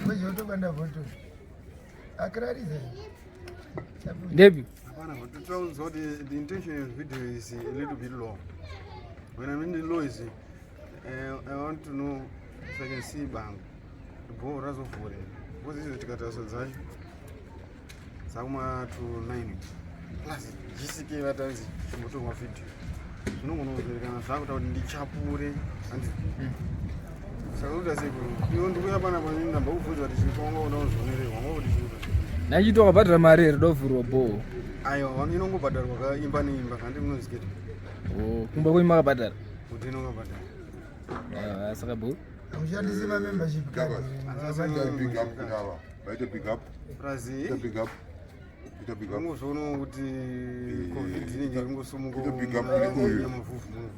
Kwezvotobanda voto. Akrariza. Ndepi? Hapana, but taudzwa kuti the intention of video is a little bit low. When I mean the low is, I want to know if I can see bango. Bho razovhura. Because izvo tikatarisa dzacho dzakuma to 9 plus GCK vatanzi chimbotorwa video. Zvinogona kuzoerekana zvakuita kuti ndichapure handi. Saka kuita sei kuru? Iwe ndikuya panapa ndamba kubvunza kuti chii kwanga uda kuzvionererwa wanga kuti chii? Nachiti wakabhadhara mari here dovhurwa bho? Aiwa, vanhu inongobhadharwa ka imba neimba handi munoziketa. Oh, kumba kwenyu makabhadhara? Kuti inongobhadhara. Ah, saka bho. Hamushandisi ma membership card. Pick up kudava. Vaite pick up. Plus Ita pick up. Ita pick up. ungozoona kuti COVID inenge ingosumuka Ita pick up uyu. mavhuvhu.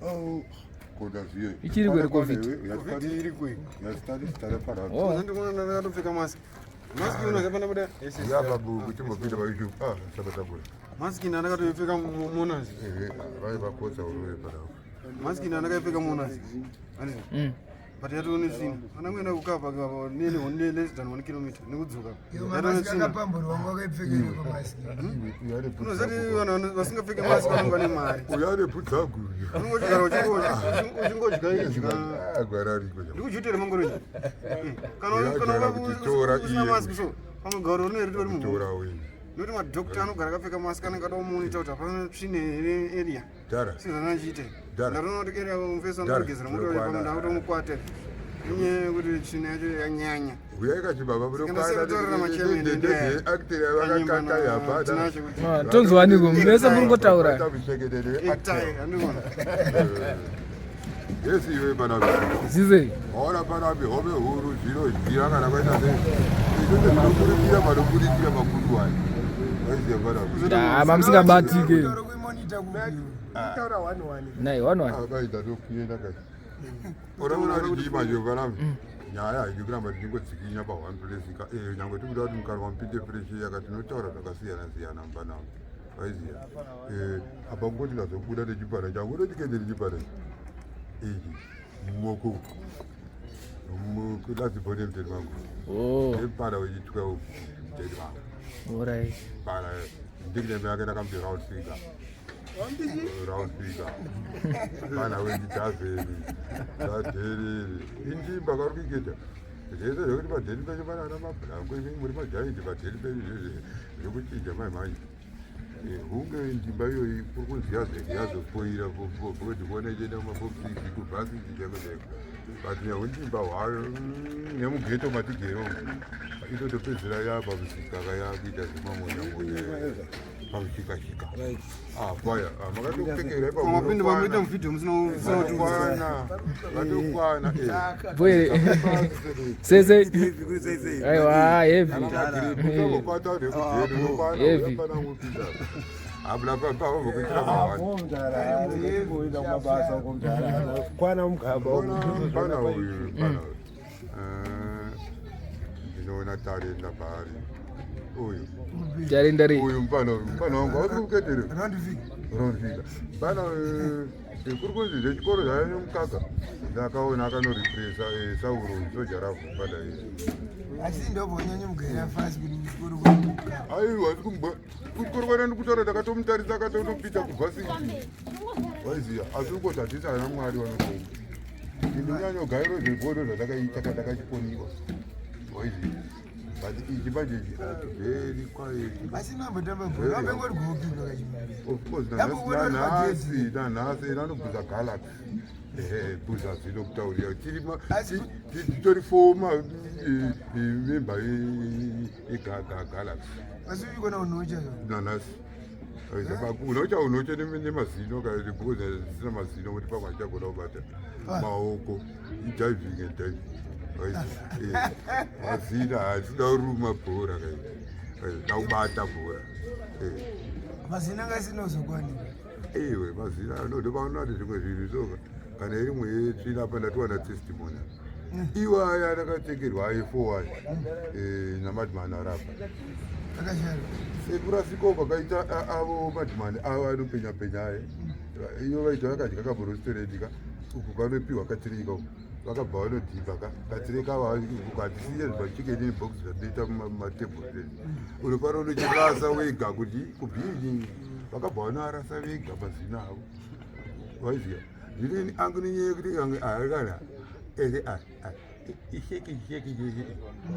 Oh. Koda ziye. Ichiri kwere COVID? COVID iri kwe. Yastari stare para. Oh. Ndikuona ndakatopfeka mask. Mask unoziva panobuda? Yes, yes. Ya babu kuchimbopinda pa YouTube. Ah, sabatabura. Mask ina ndakatoipfeka mumonazi. Eh, vai vakotsa uruwe para. Mask ina ndakaipfeka mumonazi. Handiti? But yatone tsvina. Ana kuenda kukapa kapa nene one less than 1 kilometer nekudzoka. Iyo Yatone mamaski tsvina. akapamburwa wanga wakaipfekera pamaski. Unoziva kuti vanhu vasingapfeki mask vanenge vane mari. Uyane pudzagu. Unongochigara uchingodya idya. Ah, gwarariko. Ndikujutere mangoro iyi. Kana Uyagara kana kuchitora usina iye. mask so pamugaro rine ritori muhomwe. Kutora uyu. Nekuti madhokta anogara akapfeka mask anenge ada kumonita kuti hapana tsvina here area. Dara. Sizana achiite. Dara. Ndatoona kuti area mufesi Dara. anogezera moto Dara. pamwe ndakutomukwata. Inyaya yekuti tsvina yacho yanyanya. Uyai kachibaba Ndikasakutaurira machemene vakakakayapana. Tinashe kuti Ah, tonzwaniko mese muri kungotaura. itai handikuona. Yesi iwe panapi. Zizei. Waona panapi hove huru zvinodyira kana kwaita sei. Izvozvo zvinoburikira panoburikira makuru ayo. Waiziya panapi. Ah, mamusingabatike. Utaura kuimonita kupi. Taura one one. Nai, one one. Akaita tokuenda kai. Uraona kuti chii manje panapi. Nyaya haidi kuramba tichingotsikinya pa one place ka. Eh nyangwe tikuda kuti mukanwa mupinde fresh air tinotaura zvakasiyana siyana mupanapi. Waiziya. Eh apa ngoti ndazobuda nechipara changu ndochikende nechipara ichi. Mumoko. Mukulazi bone muteni wangu. Oh, Mpara wechi12 muteni wangu. alright. Mpara nickname yake ndakamuti round figure. Round figure. Mpara wechidhavheni. Dhadherere. Indimba kari kuiketa. Zvese zvekuti padheni pecho pana ana mabhurangu imi muri majaindi padheni penyu zvezve zvekuchinja mai manje. Hunge ndimba iyoyi kuri kunzi yazofoira kuti kuona ichienda kumafomsix kubhasisi chaiko chaiko but neundimba hwayo nemugeto matigero itotopedzera yapa musika kayakuita zvemamonyamonya pamushikashika paya makatopfekera Mapinda mamuita muvideo musina ipakwana vatokwana. Bwere. Sese. Aiwa, heavy. Heavy. Avo mudhara, kuenda kumabasa uko mudhara. Kwana mugaba uko. Pana uyu, pana uyu. Ndinoona tarenda paari uyu. Tarenda rei? Uyu mupana uyu, mupana wangu auti kuketere. Round figure. Ronfika pana kuri kunzi zvechikoro zvaiva nemukaka ndakaona akanorepresa Sauro soja ravhu pana iye. Asi ndobva unyanye mugaira fasi kuti kuchikoro kwemuka. Aiwa, asi kuchikoro kwana ndikutaura ndakatomutarisa akatotopita kubva siti waiziya, asi ungoti hatisi ana Mwari vanotonga. Ndinonyanyogairo zvebhodo zvandakaita kandakachiponiwa waiziya, but ichi manje ichi very quiet. Asi mambotamba bhora wambengori goalkeeper kachimari. Of course. Yamboona uri Nanhasi pagedhi. nanhasi anobhuza Galaxy, ehe, bhuza zvino kutaurira tiri Asi- titori former member yeGalaxy. Asi urikona unocha zvo. Nanhasi unocha unocha nemazino because zisina mazino kuti pamwe achagona kubata maoko idiving and diving. Mazino haasida kuruma bhora kai da kubata bhora. Mazino anga asina kuzokwanika. Iwe, mazino ndopaona kuti zvimwe zvinhu soka kana iri mwetsvina apa ndatowana testimony iwaya ndakatengerwa aifo aya namadhimani arapa. Akashara. Sekurasiko kwakaita avo madhimani avo anopenya penya aye iyo vaita vakadya kaborositoredika uku kanopiwa katirika uku. Vakabva vanodhibha ka katsire kavo hatisiye zvimachikeni box zvatinoita mumatebhuru zvezvi. Unofanira unochirasa wega kuti kubhini. Vakabva vanoarasa vega mazino avo. Waiziva. Zvino ini angu nenyaya yekuti angu akana ese isheki sheki sheki.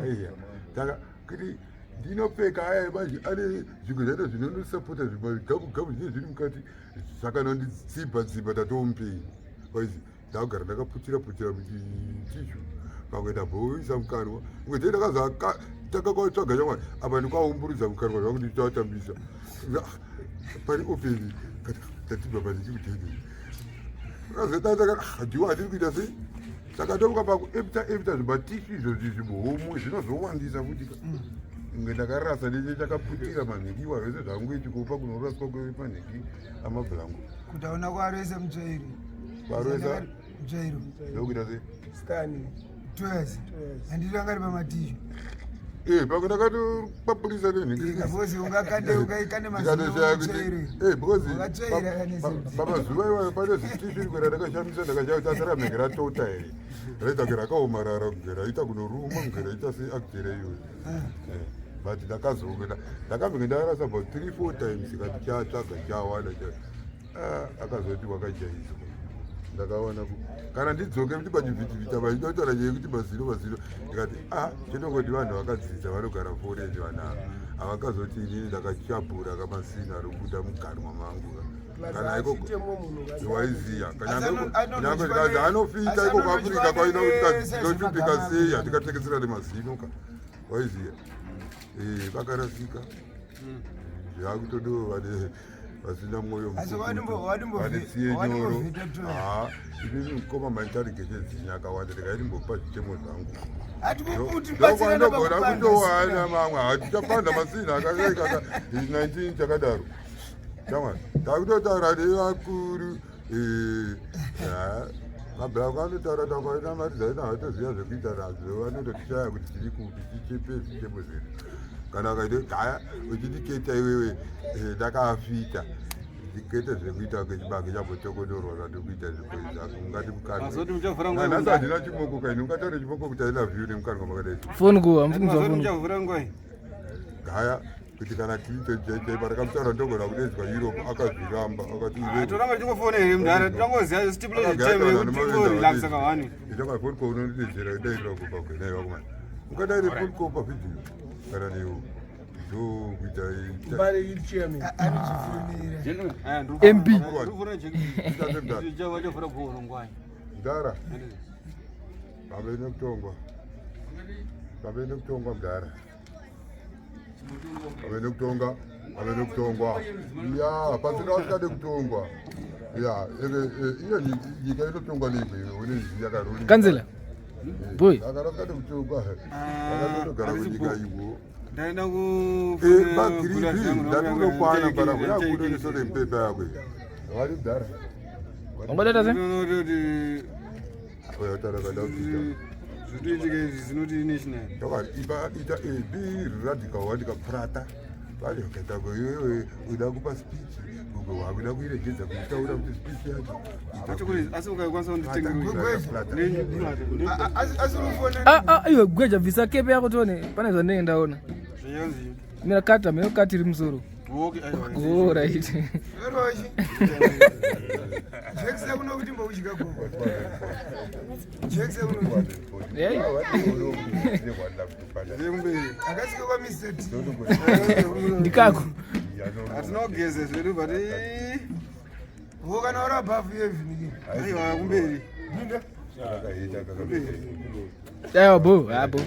Aiziva. Saka kuti ndinopfeka aya manje ane zvimwe zvacho zvinondisapota zvimagamu gamu zvinenge zviri mukati zvakanonditsiba tsiba tatomupenyu. Waiziva. Ndakugara ndakaputira putira muchitishu pamwe ndamboisa mukanwa imwe dei ndakazotanga kwatsvaga shamwari apa ndikwaumburudza mukanwa zvangu ndichatambisa pari open tatibva pandichikudhedhe akazotanga ndiwo atiri kuita sei saka tomuka pakuepta epta zvimatishu izvo zvimuhomwe zvinozowandisa futi inge ndakarasa ndese chakaputira manhiki iwa zvese zvangoiti kupa kunoraswa kwemanhiki amabhurangu kuti aona kwaroisa mutsvairo kwaroisa mutsvairo ndokuita sei stani toyas handiti anga ari pamatishu Eh, pamwe ndakatopapurisa nenhingi ungakande ukaikande mazinoshaya kuti eh because pamazuva iwayo pane zvitishu kwera ndakashamisa ndakashaya kuti asara mhenge ratota here raita kunge rakaomarara kunge raita kunoruma kunge raita seactere iyoyo ah. eh, but ndakazoona ndakambenge ndarasa about 3 4 times kati chatsvaga chawana cha ah, akazoti wakajaiswa ndakaona kana ndidzoke kuti pachivhitivhita vachida kutaura nyaya yekuti mazino mazino ndikati a ah, chinongoti vanhu vakadzidza vanogara foreni vanhu ava havakazoti inini ndakachabhura kamasina ari kubuda muganwa mangu kana iko waiziya kanyange ndikazi anofita iko kuafrica kwaina kuti tinochupika sei hatikatekesera nemazino ka waiziya eh, vakarasika zvakutodo vane vasina mwoyo vane tsiye nyoro inini mukoma maintaligence dzinyu akawanda ndikaiti mbopa zvitemo zvangu ndokwanogona kutowana mamwe hatichapanda masina akakaikaka 19 chakadaro chamwari takutotaura nevakuru eh, mabhurangu anotaura takwaina mari dzaina vatoziva zvekuita nadzo vanototishaya kuti tiri kupi tichepe zvichemo zvedu kana ukaita gaya uchitiketa iwewe eh, ndakafita ndikete zvekuita kechibage chambotokodorwa zvandikuita zvikoi zvako ungati mukanwanhasi handina chimoko kaini ungataure chimoko kuti i love you nemukanwa makadai foni kuwa mfunzwa gaya kuti kana Clinton chaichai parakamutaura ndogona kudedzwa Europe akazviramba akati toramba tichingofona here mudhara tangoziva stipulated time yekuti tingorelaxa kahwani itanga phone call unondidedzera dairira kupa kwenai vakomana ukadaire phone call pavideo kana newo ndokuita MP mdara pamberi nekutongwa pamberi nekutongwa mdara Ave nekutonga, ave nekutongwa. Ya, pasina vasikade kutongwa. Ya, iyo nyika inotongwa neiko iwe une yakarurika. Kanzela. Boy. Akarasikade kutongwa. Akatogara kunyika iwo. Ndaenda ku Eh, bagiripi ndatinokwana para kuya kuno mpepa yako. Wari mdara. Wangodata se? Zvinoitika izvi zinoti national. Ipa ita a b radical wandika prata vacho vakaita iwewe uda kupa speech gogo wakuda kuiregedza kuitaura kuti speech yacho asi ukakwanisa kunditengera ah, ah, iwe gweja bvisa kepe yako tione pane zvandinenge ndaona mira kata mira kati iri musoro Oh, right. Ndikako. Hatinogeze zvedu but kana uri above yevhiniki. Aiwa kumberi. Aiwa bo, abo.